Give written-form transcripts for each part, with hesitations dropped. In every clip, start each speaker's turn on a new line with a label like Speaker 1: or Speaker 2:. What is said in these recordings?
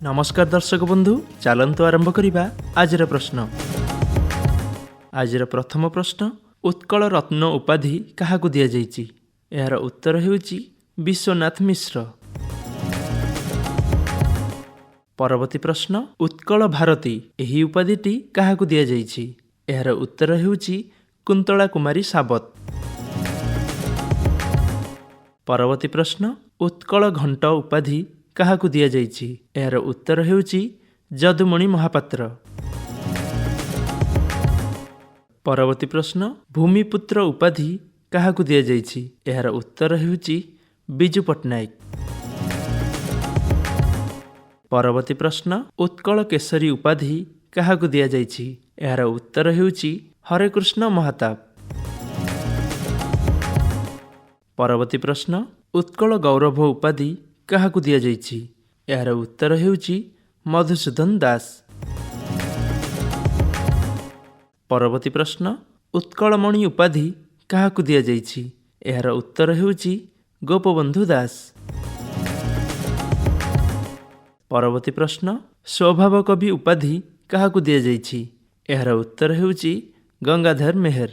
Speaker 1: ନମସ୍କାର ଦର୍ଶକ ବନ୍ଧୁ, ଚାଲନ୍ତୁ ଆରମ୍ଭ କରିବା ଆଜିର ପ୍ରଶ୍ନ। ଆଜିର ପ୍ରଥମ ପ୍ରଶ୍ନ, ଉତ୍କଳ ରତ୍ନ ଉପାଧି କାହାକୁ ଦିଆଯାଇଛି? ଏହାର ଉତ୍ତର ହେଉଛି ବିଶ୍ୱନାଥ ମିଶ୍ର। ପରବର୍ତ୍ତୀ ପ୍ରଶ୍ନ, ଉତ୍କଳ ଭାରତୀ ଏହି ଉପାଧିଟି କାହାକୁ ଦିଆଯାଇଛି? ଏହାର ଉତ୍ତର ହେଉଛି କୁନ୍ତଳା କୁମାରୀ ସାବତ। ପରବର୍ତ୍ତୀ ପ୍ରଶ୍ନ, ଉତ୍କଳ ଘଣ୍ଟ ଉପାଧି କାହାକୁ ଦିଆଯାଇଛି? ଏହାର ଉତ୍ତର ହେଉଛି ଯଦୁମଣି ମହାପାତ୍ର। ପରବର୍ତ୍ତୀ ପ୍ରଶ୍ନ, ଭୂମିପୁତ୍ର ଉପାଧି କାହାକୁ ଦିଆଯାଇଛି? ଏହାର ଉତ୍ତର ହେଉଛି ବିଜୁ ପଟ୍ଟନାୟକ। ପରବର୍ତ୍ତୀ ପ୍ରଶ୍ନ, ଉତ୍କଳ କେଶରୀ ଉପାଧି କାହାକୁ ଦିଆଯାଇଛି? ଏହାର ଉତ୍ତର ହେଉଛି ହରେକୃଷ୍ଣ ମହତାବ। ପରବର୍ତ୍ତୀ ପ୍ରଶ୍ନ, ଉତ୍କଳ ଗୌରବ ଉପାଧି କାହାକୁ ଦିଆଯାଇଛି? ଏହାର ଉତ୍ତର ହେଉଛି ମଧୁସୂଦନ ଦାସ। ପରବର୍ତ୍ତୀ ପ୍ରଶ୍ନ, ଉତ୍କଳମଣି ଉପାଧି କାହାକୁ ଦିଆଯାଇଛି? ଏହାର ଉତ୍ତର ହେଉଛି ଗୋପବନ୍ଧୁ ଦାସ। ପରବର୍ତ୍ତୀ ପ୍ରଶ୍ନ, ସ୍ୱଭାବ କବି ଉପାଧି କାହାକୁ ଦିଆଯାଇଛି? ଏହାର ଉତ୍ତର ହେଉଛି ଗଙ୍ଗାଧର ମେହେର।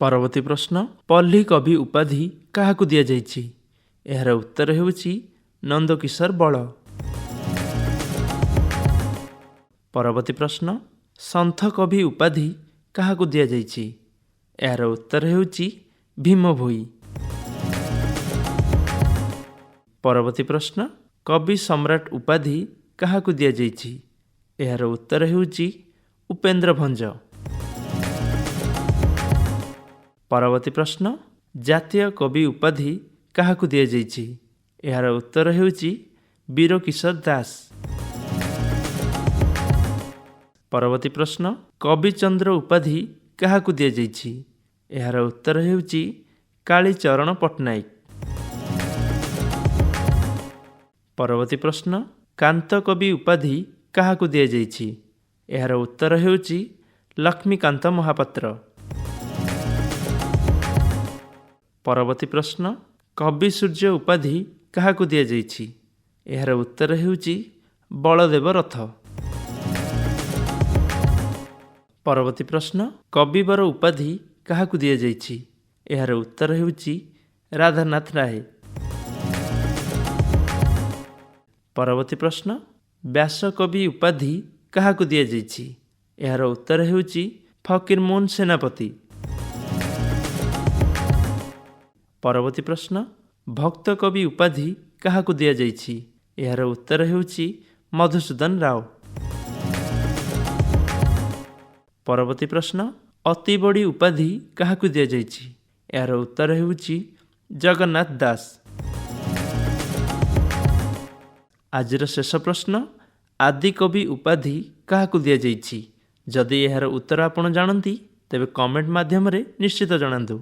Speaker 1: ପରବର୍ତ୍ତୀ ପ୍ରଶ୍ନ, ପଲ୍ଲୀ କବି ଉପାଧି କାହାକୁ ଦିଆଯାଇଛି? ଏହାର ଉତ୍ତର ହେଉଛି ନନ୍ଦକିଶୋର ବଳ। ପରବର୍ତ୍ତୀ ପ୍ରଶ୍ନ, ସନ୍ଥ କବି ଉପାଧି କାହାକୁ ଦିଆଯାଇଛି? ଏହାର ଉତ୍ତର ହେଉଛି ଭୀମ ଭୋଇ। ପରବର୍ତ୍ତୀ ପ୍ରଶ୍ନ, କବି ସମ୍ରାଟ ଉପାଧି କାହାକୁ ଦିଆଯାଇଛି? ଏହାର ଉତ୍ତର ହେଉଛି ଉପେନ୍ଦ୍ର ଭଞ୍ଜ। ପରବର୍ତ୍ତୀ ପ୍ରଶ୍ନ, ଜାତୀୟ କବି ଉପାଧି କାହାକୁ ଦିଆଯାଇଛି? ଏହାର ଉତ୍ତର ହେଉଛି ବୀରକିଶୋର ଦାସ। ପରବର୍ତ୍ତୀ ପ୍ରଶ୍ନ, କବିଚନ୍ଦ୍ର ଉପାଧି କାହାକୁ ଦିଆଯାଇଛି? ଏହାର ଉତ୍ତର ହେଉଛି କାଳୀଚରଣ ପଟ୍ଟନାୟକ। ପରବର୍ତ୍ତୀ ପ୍ରଶ୍ନ, କାନ୍ତ କବି ଉପାଧି କାହାକୁ ଦିଆଯାଇଛି? ଏହାର ଉତ୍ତର ହେଉଛି ଲକ୍ଷ୍ମୀକାନ୍ତ ମହାପାତ୍ର। ପରବର୍ତ୍ତୀ ପ୍ରଶ୍ନ, କବି ସୂର୍ଯ୍ୟ ଉପାଧି କାହାକୁ ଦିଆଯାଇଛି? ଏହାର ଉତ୍ତର ହେଉଛି ବଳଦେବ ରଥ। ପରବର୍ତ୍ତୀ ପ୍ରଶ୍ନ, କବିବର ଉପାଧି କାହାକୁ ଦିଆଯାଇଛି? ଏହାର ଉତ୍ତର ହେଉଛି ରାଧାନାଥ ରାୟ। ପରବର୍ତ୍ତୀ ପ୍ରଶ୍ନ, ବ୍ୟାସକବି ଉପାଧି କାହାକୁ ଦିଆଯାଇଛି? ଏହାର ଉତ୍ତର ହେଉଛି ଫକୀରମୋହନ ସେନାପତି। ପରବର୍ତ୍ତୀ ପ୍ରଶ୍ନ, ଭକ୍ତ କବି ଉପାଧି କାହାକୁ ଦିଆଯାଇଛି? ଏହାର ଉତ୍ତର ହେଉଛି ମଧୁସୂଦନ ରାଓ। ପରବର୍ତ୍ତୀ ପ୍ରଶ୍ନ, ଅତିବଡ଼ି ଉପାଧି କାହାକୁ ଦିଆଯାଇଛି? ଏହାର ଉତ୍ତର ହେଉଛି ଜଗନ୍ନାଥ ଦାସ। ଆଜିର ଶେଷ ପ୍ରଶ୍ନ, ଆଦିକବି ଉପାଧି କାହାକୁ ଦିଆଯାଇଛି? ଯଦି ଏହାର ଉତ୍ତର ଆପଣ ଜାଣନ୍ତି, ତେବେ କମେଣ୍ଟ ମାଧ୍ୟମରେ ନିଶ୍ଚିତ ଜଣାନ୍ତୁ।